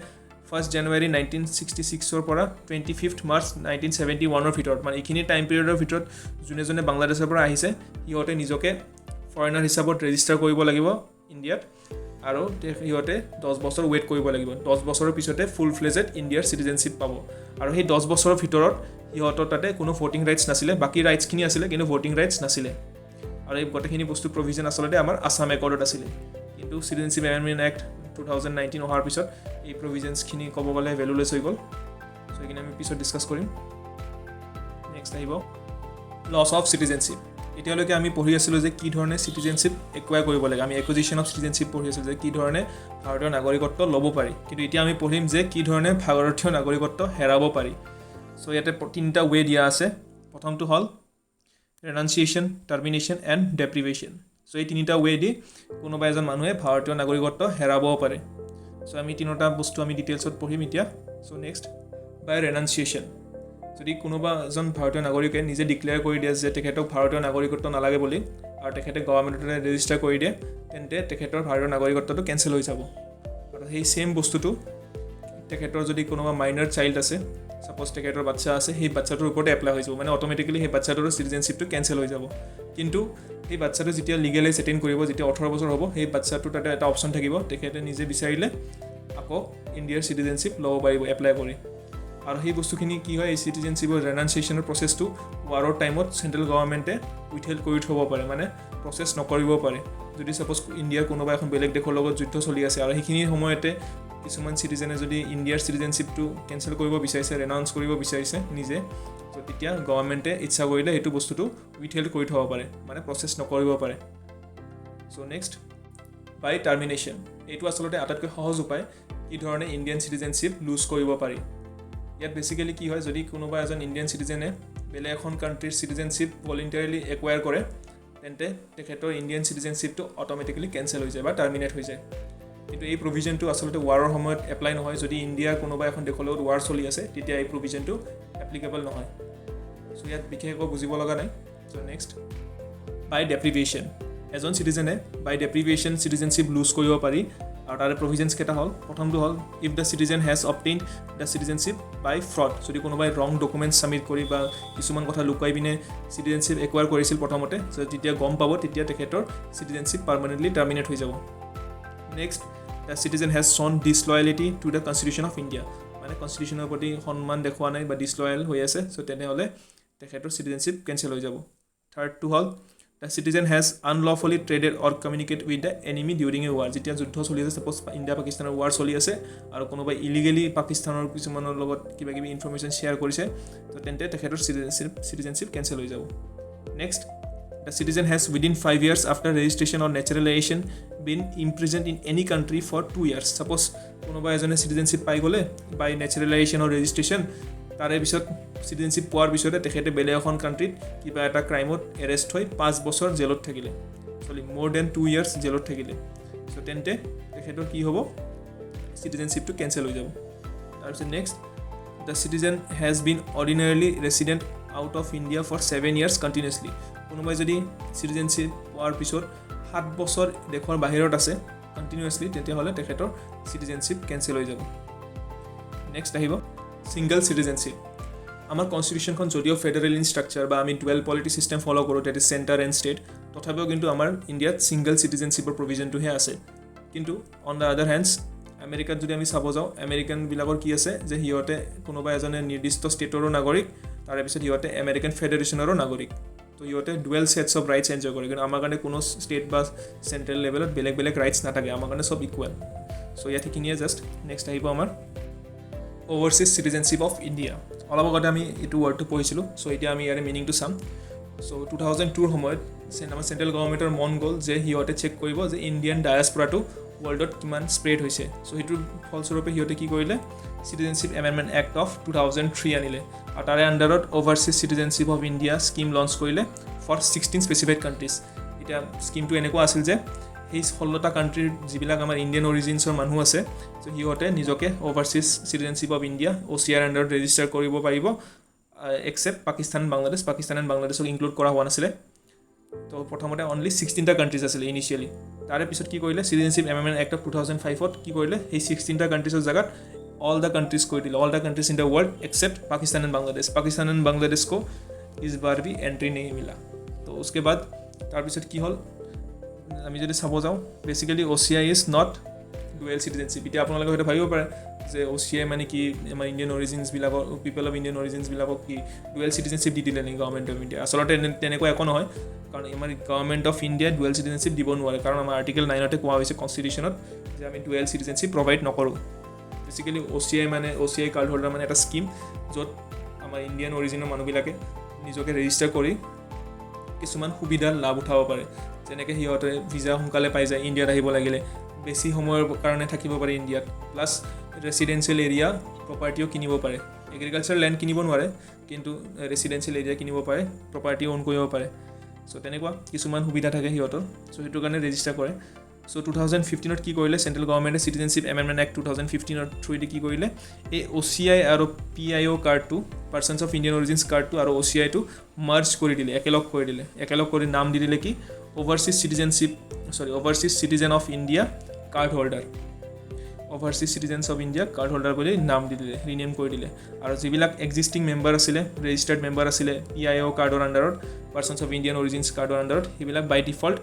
1 জানুৱাৰী 1966ৰ পৰা 25 মাৰ্চ 1971ৰ ভিতৰত, মানে এইখিনি টাইম পিৰিয়ডৰ ভিতৰত যোনে যোনে বাংলাদেশৰ পৰা আহিছে, সিহঁতে নিজকে ফৰেনাৰ হিচাপত ৰেজিষ্টাৰ কৰিব লাগিব ইণ্ডিয়াত আৰু সিহঁতে 10 বছৰ ৱেইট কৰিব লাগিব। 10 বছৰৰ পিছতে ফুল ফ্লেজেড ইণ্ডিয়াৰ চিটিজেনশ্বিপ পাব। আৰু সেই 10 বছৰৰ ভিতৰত সিহঁতৰ তাতে কোনো ভোটিং ৰাইটছ নাছিলে। বাকী ৰাইটছখিনি আছিলে, কিন্তু ভোটিং ৰাইটছ নাছিলে। আৰু এই গোটেইখিনি বস্তু প্ৰভিজন আচলতে আমাৰ আছাম একৰ্ডত আছিলে। কিন্তু Citizenship Amendment Act 2019 অহাৰ পিছত এই প্ৰভিজনছখিনি ক'ব গ'লে ভেলুলেছ হৈ গ'ল। চ' সেইখিনি আমি পিছত ডিছকাছ কৰিম। নেক্সট আহিব লছ অফ চিটিজেনশ্বিপ। এতিয়ালৈকে আমি পঢ়ি আছিলোঁ যে কি ধৰণে চিটিজেনশ্বিপ একুৱায়াৰ কৰিব লাগে। আমি একুইজিশ্যন অফ চিটিজেনশ্বিপ পঢ়ি আছিলোঁ যে কি ধৰণে ভাৰতীয় নাগৰিকত্ব ল'ব পাৰি। কিন্তু এতিয়া আমি পঢ়িম যে কি ধৰণে ভাৰতীয় নাগৰিকত্ব হেৰাব পাৰি। চ' ইয়াতে তিনিটা ৱে দিয়া আছে। প্ৰথমটো হ'ল ৰেনাউন্সিয়েশ্যন, টাৰ্মিনেশ্যন এণ্ড ডেপ্ৰিভেশ্যন। চ' এই তিনিটা ৱে দি কোনোবা এজন মানুহে ভাৰতীয় নাগৰিকত্ব হেৰাবও পাৰে। চ' আমি তিনিটা বস্তু আমি ডিটেইলছত পঢ়িম এতিয়া। চ' নেক্সট, বাই ৰেনাউন্সিয়েশ্যন। যদি কোনোবা এজন ভাৰতীয় নাগৰিকে নিজে ডিক্লেয়াৰ কৰি দিয়ে যে তেখেতক ভাৰতীয় নাগৰিকত্ব নালাগে বুলি আৰু তেখেতে গভৰ্ণমেণ্টতে ৰেজিষ্টাৰ কৰি দিয়ে, তেন্তে তেখেতৰ ভাৰতীয় নাগৰিকত্বটো কেঞ্চেল হৈ যাব। আৰু সেই ছেইম বস্তুটো তেখেতৰ যদি কোনোবা মাইনাৰ চাইল্ড আছে, ছাপ'জ তেখেতৰ বাচ্চা আছে, সেই বাচ্চাটোৰ ওপৰতে এপ্লাই হৈ যাব। মানে অট'মেটিকেলি সেই বাচ্চাটোৰ চিটিজেনশ্বিপটো কেঞ্চেল হৈ যাব। কিন্তু সেই বাচ্চাটো যেতিয়া লিগেল এজ এটেইন কৰিব, যেতিয়া 18 বছৰ হ'ব, সেই বাচ্চাটোৰ তাতে এটা অপশ্যন থাকিব। তেখেতে নিজে বিচাৰিলে আকৌ ইণ্ডিয়াৰ চিটিজেনশ্বিপ ল'ব পাৰিব এপ্লাই কৰি। আৰু সেই বস্তুখিনি কি হয়, এই চিটিজেনশ্বিপৰ ৰেনাউন্সিয়েশ্যনৰ প্ৰচেছটো ৱাৰৰ টাইমত চেণ্ট্ৰেল গভৰ্ণমেণ্টে উইথহেল্ড কৰি থ'ব পাৰে, মানে প্ৰচেছ নকৰিব পাৰে। যদি ছাপ'জ ইণ্ডিয়াৰ কোনোবা এখন বেলেগ দেশৰ লগত যুদ্ধ চলি আছে আৰু সেইখিনি সময়তে কিছুমান চিটিজেনে যদি ইণ্ডিয়াৰ চিটিজেনশ্বিপটো কেঞ্চেল কৰিব বিচাৰিছে, ৰেনাউন্স কৰিব বিচাৰিছে নিজে, ত' তেতিয়া গভৰ্ণমেণ্টে ইচ্ছা কৰিলে সেইটো বস্তুটো উইথহেল্ড কৰি থ'ব পাৰে, মানে প্ৰচেছ নকৰিব পাৰে। চ' নেক্সট, বাই টাৰ্মিনেশ্যন। এইটো আচলতে আটাইতকৈ সহজ উপায় কি ধৰণে ইণ্ডিয়ান চিটিজেনশ্বিপ লুজ কৰিব পাৰি। ইয়াত বেচিকেলি কি হয়, যদি কোনোবা এজন ইণ্ডিয়ান চিটিজেনে বেলেগ এখন কাণ্ট্ৰিৰ চিটিজেনশ্বিপ ভলেণ্টাৰিলি একুৱায়াৰ কৰে, তেন্তে তেখেতৰ ইণ্ডিয়ান চিটিজেনশ্বিপটো অট'মেটিকেলি কেঞ্চেল হৈ যায় বা টাৰ্মিনেট হৈ যায়। কিন্তু এই প্ৰভিজনটো আচলতে ৱাৰৰ সময়ত এপ্লাই নহয়। যদি ইণ্ডিয়াৰ কোনোবা এখন দেশৰ লগত ৱাৰ চলি আছে, তেতিয়া এই প্ৰভিজনটো এপ্লিকেবল নহয়। চ' ইয়াত বিশেষ একো বুজিব লগা নাই। চ' নেক্সট, বাই ডেপ্ৰিভেশ্যন। এজন চিটিজেনে বাই ডেপ্ৰিভেশ্যন চিটিজেনশ্বিপ লুজ কৰিব পাৰি। আৰু তাৰে প্ৰভিজনছ কেইটা হ'ল, প্ৰথমটো হ'ল if the citizen has obtained the citizenship by fraud. যদি কোনোবাই ৰং ডকুমেণ্টছ ছাবমিট কৰি বা কিছুমান কথা লুকুৱাই পিনে চিটিজেনশ্বিপ একুৱায়াৰ কৰিছিল প্ৰথমতে, চ' যেতিয়া গম পাব, তেতিয়া তেখেতৰ চিটিজেনশ্বিপ পাৰ্মানেণ্টলি টাৰ্মিনেট হৈ যাব। Next, the citizen has shown disloyalty to the Constitution of India, মানে কনষ্টিটিউশ্যনৰ প্ৰতি সন্মান দেখুওৱা নাই বা ডিছলয়েল হৈ আছে, চ' তেনেহ'লে তেখেতৰ চিটিজেনশ্বিপ কেঞ্চেল হৈ যাব। থাৰ্ডটো হ'ল the citizen has unlawfully traded or communicate with the enemy during a war. যেতিয়া যুদ্ধ চলি আছে, ছাপ'জ ইণ্ডিয়া পাকিস্তানৰ ৱাৰ চলি আছে আৰু কোনোবাই ইলিগেলি পাকিস্তানৰ কিছুমানৰ লগত কিবা কিবি ইনফৰমেশ্যন শ্বেয়াৰ কৰিছে, ত' তেন্তে তেখেতৰ চিটিজেনশ্বিপ কেঞ্চেল হৈ যাব। Next, the citizen has within 5 years after registration or naturalization been imprisoned in any country for 2 years. Suppose কোনোবা এজনে চিটিজেনশ্বিপ পাই গ'লে বাই নেচাৰেলাইজেশ্যন অৰ ৰেজিষ্ট্ৰেশ্যন, তাৰে পিছত চিটিজেনশ্বিপ পোৱাৰ পিছতে তেখেতে বেলেগ এখন কাণ্ট্ৰিত কিবা এটা ক্ৰাইমত এৰেষ্ট হৈ 5 বছৰ জেলত থাকিলে, চৰি, মোৰ then 2 years জেলত থাকিলে, চ' তেন্তে তেখেতৰ কি হ'ব? চিটিজেনশ্বিপটো কেঞ্চেল হৈ যাব। তাৰপিছত next, the citizen has been ordinarily resident out of India for 7 years continuously. কোনোবাই যদি চিটিজেনশ্বিপ পোৱাৰ পিছত 7 বছৰ দেশৰ বাহিৰত আছে কণ্টিনিউৱাছলি, তেতিয়াহ'লে তেখেতৰ চিটিজেনশ্বিপ কেঞ্চেল হৈ যাব। নেক্সট আহিব ছিংগল চিটিজেনশ্বিপ। আমাৰ কনষ্টিটিউশ্যনখন যদিও ফেডাৰেল ইন ষ্ট্ৰাকচাৰ বা আমি ডুৱেল পলিটি চিষ্টেম ফ'ল' কৰোঁ, that is center and state, তথাপিও কিন্তু আমাৰ ইণ্ডিয়াত ছিংগল চিটিজেনশ্বিপৰ প্ৰভিজনটোহে আছে। কিন্তু অন the আদাৰ হেণ্ডছ, আমেৰিকাত যদি আমি চাব যাওঁ, আমেৰিকানবিলাকৰ কি আছে যে সিহঁতে কোনোবা এজনে নিৰ্দিষ্ট ষ্টেটৰো নাগৰিক, তাৰে পিছত সিহঁতে আমেৰিকান ফেডাৰেশ্যনৰো নাগৰিক। তো সিহঁতে dual sets of rights enjoy কৰে। কিন্তু আমাৰ কাৰণে কোনো ষ্টেট বা চেণ্ট্ৰেল লেভেলত বেলেগ বেলেগ ৰাইটছ নাথাকে, আমাৰ কাৰণে চব ইকুৱেল। চ' ইয়াত সেইখিনিয়ে জাষ্ট। নেক্সট আহিব আমাৰ অভাৰচিজ চিটিজেনশ্বিপ অফ ইণ্ডিয়া। অলপ আগতে আমি এইটো ৱৰ্ডটো পঢ়িছিলোঁ। চ' এতিয়া আমি ইয়াৰে মিনিংটো চাম। চ' 2002ৰ সময়ত আমাৰ চেণ্ট্ৰেল গভৰ্ণমেণ্টৰ মন গ'ল যে সিহঁতে চেক কৰিব যে ইণ্ডিয়ান ডায়াছপৰাটো ৱৰ্ল্ডত কিমান স্প্ৰেড হৈছে। চ' সেইটোৰ ফলস্বৰূপে সিহঁতে কি কৰিলে? Citizenship Amendment Act of 2003 আনিলে আৰু তাৰে আণ্ডাৰত Overseas Citizenship of India scheme launch কৰিলে ফৰ 16 স্পেচিফাইড কাণ্ট্ৰিজ। এতিয়া স্কীমটো এনেকুৱা আছিল যে সেই 16টা কাণ্ট্ৰিৰ যিবিলাক আমাৰ ইণ্ডিয়ান অৰিজিনছৰ মানুহ আছে, চ' সিহঁতে নিজকে overseas citizenship of India, O' C আইৰ আণ্ডাৰত ৰেজিষ্টাৰ কৰিব পাৰিব, একচেপ্ট পাকিস্তান, বাংলাদেশ। পাকিস্তান এণ্ড বাংলাদেশক ইনক্লুড কৰা হোৱা নাছিলে। তো প্ৰথমতে অনলি 16টা কাণ্ট্ৰিজ আছিলে ইনিচিয়েলি। তাৰে পিছত কি কৰিলে? Citizenship Amendment Act of 2005ত কি কৰিলে? সেই 16টা কাণ্ট্ৰিজৰ জেগাত অল the countries কৰি দিলে, all the countries in the world except Pakistan and Bangladesh. Pakistan and Bangladesh को इस बार भी एंट्री नहीं मिला। तो उसके बाद, তাৰপিছত কি হ'ল আমি যদি চাব যাওঁ, basically OCI is not dual citizenship. এতিয়া আপোনালোকে হয়তো ভাবিব পাৰে যে অ' চি I মানে কি? আমাৰ ইণ্ডিয়ান অৰিজিনছবিলাকৰ, পিপল অফ ইণ্ডিয়ান অৰিজিনছবিলাকক কি ডুৱেল চিটিজেনশ্বিপ দি দিলে নেকি গভৰ্ণমেণ্ট অফ ইণ্ডিয়া? আচলতে তেনেকুৱা একো নহয়, কাৰণ আমাৰ গভৰ্ণমেণ্ট অফ ইণ্ডিয়াই ডুৱেল চিটিজেনশ্বিপ দিব নোৱাৰে, কাৰণ আমাৰ আৰ্টিকেল 9তে কোৱা হৈছে কনষ্টিটিউশ্যনত যে আমি ডুৱেল চিটিজেনশ্বিপ প্ৰভাইড নকৰোঁ। বেচিকেলি অ' চি I মানে, অ' চি I card holder মানে এটা স্কীম য'ত আমাৰ ইণ্ডিয়ান অৰিজিনৰ মানুহবিলাকে নিজকে ৰেজিষ্টাৰ কৰি কিছুমান সুবিধাৰ লাভ উঠাব পাৰে। যেনেকৈ সিহঁতে ভিজা সোনকালে পাই যায়, ইণ্ডিয়াত আহিব লাগিলে বেছি সময়ৰ কাৰণে থাকিব পাৰে ইণ্ডিয়াত, প্লাছ ৰেচিডেঞ্চিয়েল এৰিয়া প্ৰপাৰ্টিও কিনিব পাৰে। এগ্ৰিকালচাৰ লেণ্ড কিনিব নোৱাৰে, কিন্তু ৰেচিডেঞ্চিয়েল এৰিয়া কিনিব পাৰে, প্ৰপাৰ্টি অ'ন কৰিব পাৰে। চ' তেনেকুৱা কিছুমান সুবিধা থাকে সিহঁতৰ। চ' সেইটো কাৰণে ৰেজিষ্টাৰ কৰে। চ' 2015ত কি কৰিলে চেণ্ট্ৰেল গভৰ্ণমেণ্টে? চিটিজেনশ্বিপ এমেণ্ডমেণ্ট এক্ট 2015ৰ থ্ৰুৱেদি কি কৰিলে? এই অ' চি I আৰু পি আই অ' কাৰ্ডটো, পাৰ্চনছ অফ ইণ্ডিয়ান অৰিজিনছ কাৰ্ডটো আৰু অ' চি আইটো মাৰ্জ কৰি দিলে, একেলগ কৰি দিলে। একেলগ কৰি নাম দি দিলে কি? Overseas citizenship, sorry, Overseas Citizen of India card holder, Overseas Citizens of India card holder বুলি নাম দি দিলে, ৰিনেম কৰি দিলে। আৰু যিবিলাক এক্সিষ্টিং মেম্বাৰ আছিলে, ৰেজিষ্টাৰ্ড মেম্বাৰ আছিলে পি আই অ' কাৰ্ডৰ আণ্ডাৰত, পাৰ্চনছ অফ ইণ্ডিয়ান অৰিজিনছ কাৰ্ডৰ আণ্ডাৰত, সেইবিলাক by default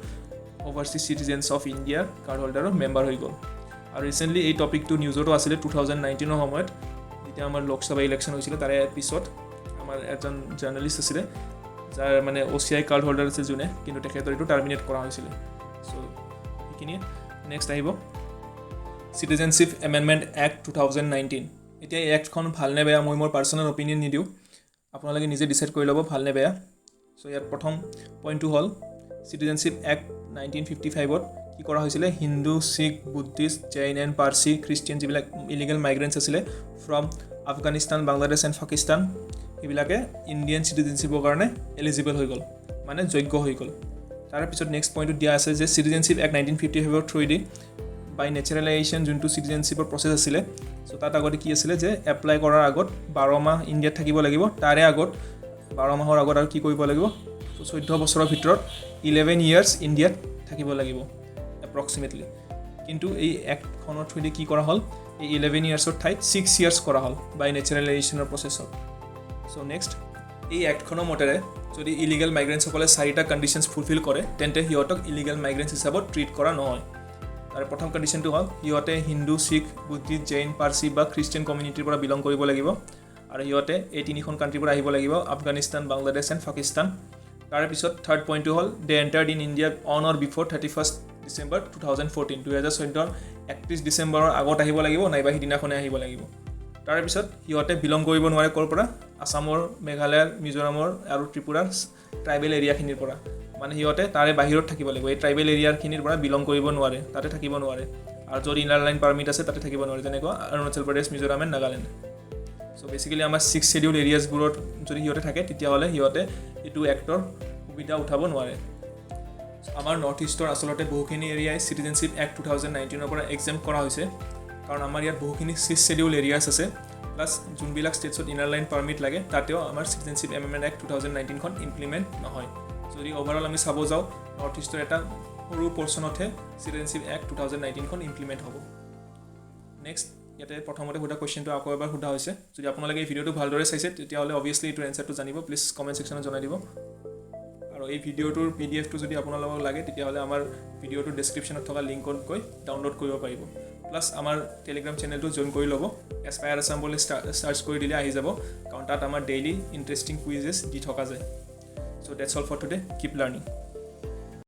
Overseas Citizens of India card হোল্ডাৰৰ member হৈ গ'ল। আৰু ৰিচেণ্টলি এই টপিকটো নিউজতো আছিলে 2019ৰ সময়ত, যেতিয়া আমাৰ লোকসভা ইলেকশ্যন হৈছিলে। তাৰে পিছত আমাৰ এজন জাৰ্নেলিষ্ট আছিলে, যাৰ মানে অ' চি I card holder আছিল যোনে, কিন্তু তেখেতৰ এইটো টাৰ্মিনেট কৰা হৈছিলে। চ' সেইখিনিয়ে। নেক্সট আহিব Citizenship Amendment Act 2019। এতিয়া এই এক্টখন ভালনে বেয়া, মই মোৰ পাৰ্চনেল অপিনিয়ন নিদিওঁ, আপোনালোকে নিজে ডিচাইড কৰি ল'ব ভালনে বেয়া। চ' ইয়াত প্ৰথম পইণ্টটো হ'ল, চিটিজেনশ্বিপ এক্ট 1955ত কি কৰা হৈছিলে? Hindu, Sikh, Buddhist, Jain and Parsi, Christian যিবিলাক ইলিগেল মাইগ্ৰেণ্টছ আছিলে ফ্ৰম আফগানিস্তান, বাংলাদেশ এণ্ড পাকিস্তান, সেইবিলাকে ইণ্ডিয়ান চিটিজেনশ্বিপৰ কাৰণে এলিজিবল হৈ গ'ল, মানে যোগ্য হৈ গ'ল। তাৰপিছত নেক্সট পইণ্টটো দিয়া আছে যে চিটিজেনশ্বিপ এক্ট 1955ৰ থ্ৰুৱেদি বাই নেচাৰেলাইজেশ্যন যোনটো চিটিজেনশ্বিপৰ প্ৰচেছ আছিলে, চ' তাত আগতে কি আছিলে যে এপ্লাই কৰাৰ আগত 12 মাহ ইণ্ডিয়াত থাকিব লাগিব। তাৰে আগত 12 মাহৰ আগত আৰু কি কৰিব লাগিব? 14 বছৰৰ ভিতৰত 11 ইয়াৰ্ছ ইণ্ডিয়াত থাকিব লাগিব এপ্ৰক্সিমেটলি। কিন্তু এই এক্টখনৰ থ্ৰুৱেদি কি কৰা হ'ল? এই 11 ইয়াৰ্ছৰ ঠাইত 6 ইয়াৰ্ছ কৰা হ'ল বাই নেচাৰেলাইজেশ্যনৰ প্ৰচেছত। চ' নেক্সট, এই এক্টখনৰ মতেৰে যদি ইলিগেল মাইগ্ৰেণ্টছসকলে চাৰিটা কণ্ডিশ্যনছ ফুলফিল কৰে, তেন্তে সিহঁতক ইলিগেল মাইগ্ৰেণ্টছ হিচাপত ট্ৰিট কৰা নহয়। তাৰ প্ৰথম কণ্ডিশ্যনটো হ'ল সিহঁতে হিন্দু, শিখ, বুদ্ধিষ্ট, জৈন, পাৰ্চী বা খ্ৰীষ্টিয়ান কমিউনিটিৰ পৰা বিলং কৰিব লাগিব আৰু সিহঁতে এই তিনিখন কাণ্ট্ৰিৰ পৰা আহিব লাগিব, আফগানিস্তান, বাংলাদেশ এণ্ড পাকিস্তান। তাৰপিছত থাৰ্ড পইণ্টটো হ'ল they entered in India on or before 31st December 2014। 2014ৰ 31 ডিচেম্বৰৰ আগত আহিব লাগিব নাইবা সিদিনাখনে আহিব লাগিব। তাৰপিছত সিহঁতে বিলং কৰিব নোৱাৰে ক'ৰ পৰা? আছামৰ, মেঘালয়ৰ, মিজোৰামৰ আৰু ত্ৰিপুৰাৰ ট্ৰাইবেল এৰিয়াখিনিৰ পৰা। মানে সিহঁতে তাৰে বাহিৰত থাকিব লাগিব। এই ট্ৰাইবেল এৰিয়াখিনিৰ পৰা বিলং কৰিব নোৱাৰে, তাতে থাকিব নোৱাৰে আৰু য'ত ইনাৰ লাইন পাৰ্মিট আছে তাতে থাকিব নোৱাৰে, যেনেকুৱা Arunachal Pradesh, Mizoram and Nagaland. So' basically আমাৰ ছিক্স শ্বেডিউল এৰিয়াছবোৰত যদি সিহঁতে থাকে, তেতিয়াহ'লে সিহঁতে এইটো এক্টৰ সুবিধা উঠাব নোৱাৰে। আমাৰ নৰ্থ ইষ্টৰ আচলতে বহুখিনি এৰিয়াই চিটিজেনশ্বিপ এক্ট 2019ৰ পৰা এক্সেম্প্ট কৰা হৈছে, কাৰণ আমাৰ ইয়াত বহুখিনি ছিক্স শ্বেডিউল এৰিয়াছ আছে। প্লাছ যোনবিলাক ষ্টেটছত ইনাৰ লাইন পাৰ্মিট লাগে, তাতেও আমাৰ Citizenship Amendment Act 2019খন implement নহয়। যদি অভাৰঅল আমি চাব যাওঁ, নৰ্থ ইষ্টৰ এটা সৰু পৰ্চনতহে চিটিজেনশ্বিপ এক্ট 2019খন ইমপ্লিমেণ্ট হ'ব। নেক্সট, ইয়াতে প্ৰথমতে সোধা কুৱেশ্যনটো আকৌ এবাৰ সোধা হৈছে। যদি আপোনালোকে এই ভিডিঅ'টো ভালদৰে চাইছে, তেতিয়াহ'লে অভিয়াছলি এইটোৰ এনচাৰটো জানিব। প্লিজ কমেণ্ট ছেকশ্যনত জনাই দিব। আৰু আৰু এই ভিডিঅ'টোৰ পিডিএফটো যদি আপোনালোকক লাগে, তেতিয়াহ'লে আমাৰ ভিডিঅ'টোৰ ডেছক্ৰিপশ্যনত থকা লিংকত গৈ ডাউনলোড কৰিব পাৰিব। প্লাছ আমাৰ টেলিগ্ৰাম চেনেলটো জইন কৰি ল'ব। এছপায়াৰ আছাম বুলি চাৰ্চ কৰি দিলে আহি যাব, কাৰণ তাত আমাৰ ডেইলি ইণ্টাৰেষ্টিং কুইজেছ দি থকা যায়। So that's all for today. Keep learning.